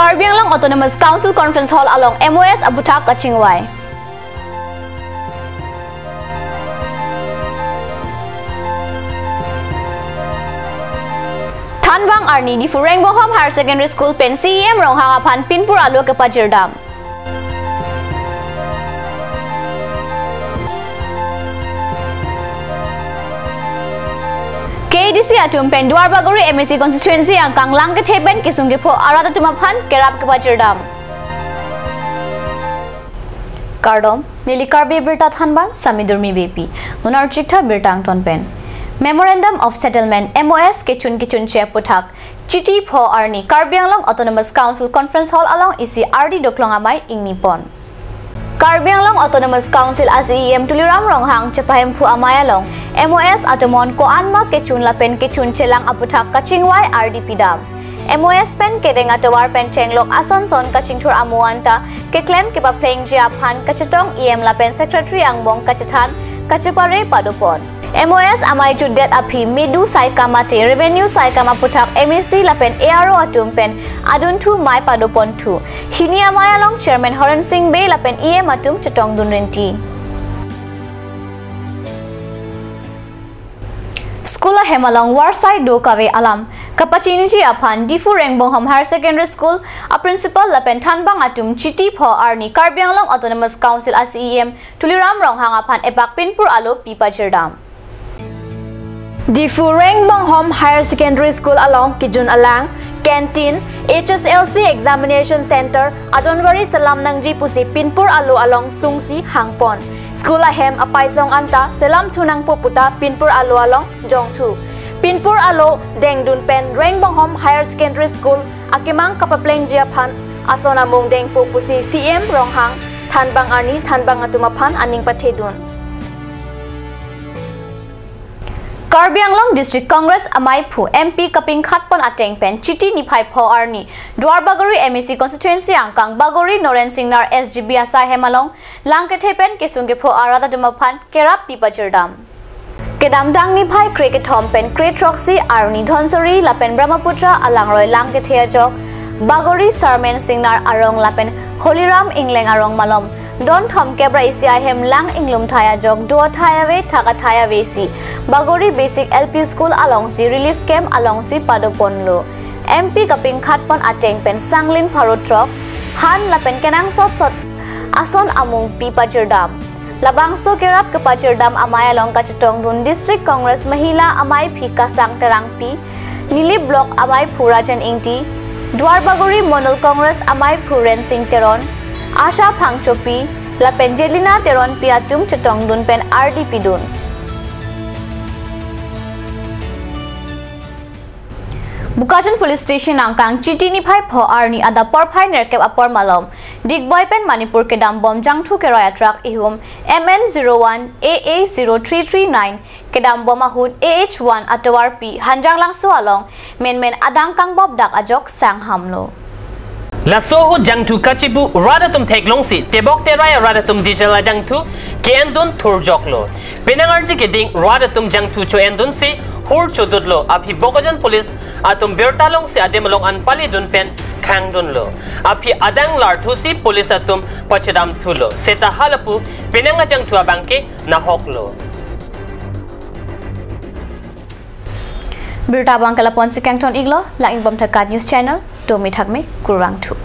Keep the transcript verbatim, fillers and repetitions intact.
Karbi Anglong Autonomous Council Conference Hall along M O S aputhak kachingvai. Thanbang arni Diphu Rengbonghom Higher Secondary School pen C E M Ronghang aphan pinpur alo kepachirdam. K A D C atum pen Duarbagori M A C constituency angkang lang kethe pen kesung kepho arat atum aphan kerap kepachirdam. Kardom, neli Karbi Birta Thanbang, Sami Durmi Beypi. Non archik tha birta angton pen. Memorandum of Settlement, M O S, kechun kechunche aputhak Chiti pho arni Karbi Anglong Autonomous Council Conference Hall along isi ardi doklong amei ingni pon. Karbi Anglong Autonomous Council a C E M Tuliram Ronghang chepahemphu amei along M O S atomon ko-an ma kechun lapen kechunchelang aputhak kachingvai ardi pidam. M O S pen kedeng atovar pen chenglok ason son kachingthur amo anta keklem kepaplengji aphan kachetong E M lapen Secretary angbong kachethan kachepare padopon. M O S amei jutdet aphi medu saikam mate revenue saikam aputhak M A C lapen A R O atum pen adunthu mei padoponthu. Hini amei along Chairman Horen Sing Bey lapen E M atum chetongdun renti. School ahem along varsai do kave alam kapachiniji aphan Diphu Rengbonghom Higher Secondary School a principal lapen thanbang atum Chiti pho arni Karbi Anglong Autonomous Council a C E M Tuliram Ronghang aphan epak pinpur alo pipachirdam. Diphu Rengbonghom Higher Secondary School along kejun alang, canteen, H S L C examination center adonvari selam nangji pusi pinpur alo along sungsi hangpon. School ahem apaisong anta selam thunangpo puta pinpur alo along jongthu. Pinpur alo dengdun pen Rengbonghom Higher Secondary School akemang kapaplengji aphan ason amung dengpo pusi C E M Ronghang thanbang arni thanbang atum aphan aning pathedun. Karbi Anglong District Congress ameiphu M P kapingkhatpon ateng pen Chiti niphai pho arni Duarbagori M A C constituency angkang Bagori Noren Singnar S G B asai hem along lang kethe pen kesung kepho arat atum aphan kerap pipachirdam. Kedamtang niphai krekethom pen krethroksi arni Dhonsiri lapen Brahmaputra alangroi lang kethe ajok Bagori Sarmen Singnar arong lapen Holiram Ingleng arong malom don thomkep ra isi ahem lang inglumthai ajok do athai ave thak athai ave si Bagori Basic L P School alongsi relief camp alongsi padoponlo. M P kapingkhatpon ateng pen sanglin pharo throk han lapen kenangsot sot ason amung pipachirdam. Labangso kerap kepachirdam amei along kachetongdun District Congress Mahila ameiphi Kasang Terangpi, Nilip Block ameiphu Rajan Ingti, Duarbagori Mondol Congress ameiphu Rensing Teron, Asha Phangchopi, lapen Jelina Teronpi atum chetongdun pen ardi pidun. Bokajan Police Station angkang Chiti niphai pho arni adap porphai nerkep apor malom Digboi pen Manipur kedambom jangthu keroi atruck ihum M N zero one A A zero three three nine kedambom ahut A H one atovarpi Hanjanglangso along menmen adang kangbop dak ajok sanghamlo. Laso ahut jangthu kachibu rat atum theklongsi tebok terai arat atum diesel ajangthu ke-endun thurjoklo. Penang arje keding rat atum jangthu cho-endunsi hur chodutlo. Aphi Bokajan Police atum birta longsi adim along an palidun pen khangdunlo. Aphi adang larthusi police atum pachedamthulo. Seta halapu penang ajangthu abangke nahoklo. Birta abangke lapu-ansi kangton-iklo, lang-ikbom thakat news channel, domi thakme, kurvangthu.